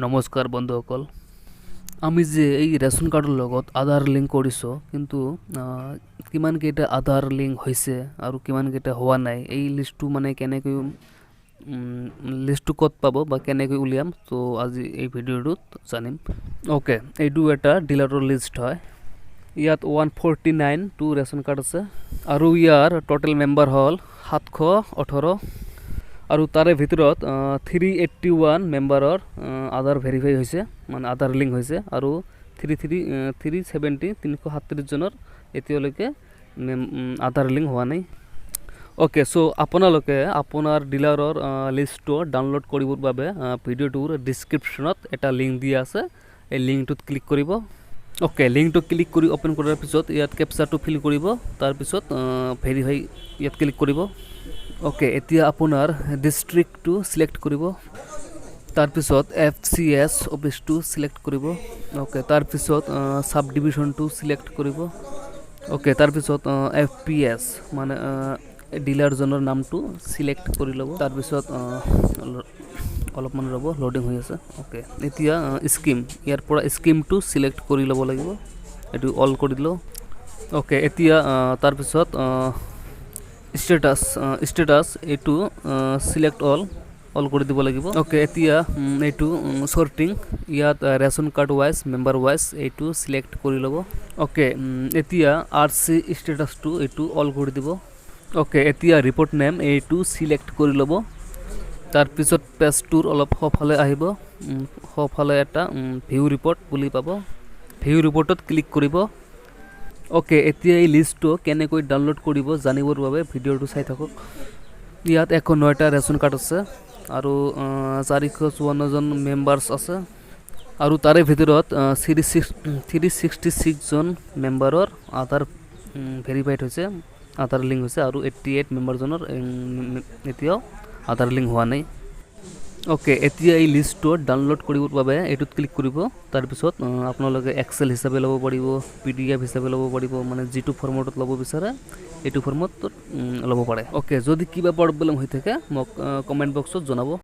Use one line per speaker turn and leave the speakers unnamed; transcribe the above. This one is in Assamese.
নমস্কাৰ বন্ধুসকল, আমি যে এই ৰেচন কাৰ্ডৰ লগত আধাৰ লিংক কৰিছোঁ, কিন্তু কিমানকেইটা আধাৰ লিংক হৈছে আৰু কিমানকেইটা হোৱা নাই, এই লিষ্টটো মানে কেনেকৈ, লিষ্টটো ক'ত পাব বা কেনেকৈ উলিয়াম, ত' আজি এই ভিডিঅ'টোত জানিম। অ'কে, এইটো এটা ডিলাৰৰ লিষ্ট হয়। ইয়াত 149টো ৰেচন কাৰ্ড আছে আৰু ইয়াৰ ট'টেল মেম্বাৰ হ'ল 718 আৰু তাৰে ভিতৰত 381 মেম্বাৰৰ আধাৰ ভেৰিফাই হৈছে, মানে আধাৰ লিংক হৈছে আৰু থ্ৰী থ্ৰী থ্ৰী ছেভেণ্টি 337জনৰ এতিয়ালৈকে আধাৰ লিংক হোৱা নাই। অ'কে, চ' আপোনালোকে আপোনাৰ ডিলাৰৰ লিষ্টটো ডাউনলোড কৰিবৰ বাবে ভিডিঅ'টোৰ ডিছক্ৰিপশ্যনত এটা লিংক দিয়া আছে। এই লিংকটোত ক্লিক কৰিব। অ'কে, লিংকটো ক্লিক কৰি অ'পেন কৰাৰ পিছত ইয়াত কেপচাৰটো ফিল কৰিব। তাৰপিছত ভেৰিফাই ইয়াত ক্লিক কৰিব। অ'কে, এতিয়া আপোনাৰ ডিষ্ট্ৰিক্টটো চিলেক্ট কৰিব। তাৰপিছত এফচিএছ অফিচটো চিলেক্ট কৰিব। অ'কে, তাৰপিছত ছাব ডিভিশ্যনটো চিলেক্ট কৰিব। অ'কে, তাৰপিছত এফপিএছ, মানে ডিলাৰজনৰ নামটো চিলেক্ট কৰি ল'ব। তাৰপিছত অলপমান ৰ'ব, লোডিং হৈ আছে। অ'কে, এতিয়া স্কিম, ইয়াৰ পৰা স্কিমটো চিলেক্ট কৰি ল'ব লাগিব। এইটো অল কৰি দিলোঁ। অ'কে, এতিয়া তাৰপিছত ষ্টেটাছ ষ্টেটাছ এইটো চিলেক্ট অল অল কৰি দিব লাগিব। অ'কে, এতিয়া এইটো চৰ্টিং, ইয়াত ration card wise, member wise এইটো চিলেক্ট কৰি ল'ব। অ'কে, এতিয়া আৰচি ষ্টেটাছটো এইটো অল কৰি দিব। অ'কে, এতিয়া ৰিপৰ্ট নেম এইটো চিলেক্ট কৰি ল'ব। তাৰপিছত পেজটোৰ অলপ সোঁফালে আহিব। সোঁফালে এটা ভিউ ৰিপৰ্ট বুলি পাব। ভিউ ৰিপৰ্টত ক্লিক কৰিব। অ'কে, এতিয়া এই লিষ্টটো কেনেকৈ ডাউনলোড কৰিব জানিবৰ বাবে ভিডিঅ'টো চাই থাকক। ইয়াত 109টা ৰেচন কাৰ্ড আছে আৰু 454জন মেম্বাৰ্ছ আছে আৰু তাৰে ভিতৰত 366জন মেম্বাৰৰ আধাৰ ভেৰিফাইড হৈছে, আধাৰ লিংক হৈছে আৰু 88 মেম্বাৰজনৰ এতিয়াও আধাৰ লিংক হোৱা নাই। অ'কে, এতিয়া এই লিষ্টটো ডাউনলোড কৰিবৰ বাবে এইটোত ক্লিক কৰিব। তাৰপিছত আপোনালোকে এক্সেল হিচাপে ল'ব পাৰিব, পিডিএফ হিচাপে ল'ব পাৰিব, মানে যিটো ফৰ্মেটত ল'ব বিচাৰে এইটো ফৰ্মেটত ল'ব পাৰে। অ'কে, যদি কিবা প্ৰব্লেম হৈ থাকে, মোক কমেণ্ট বক্সত জনাব।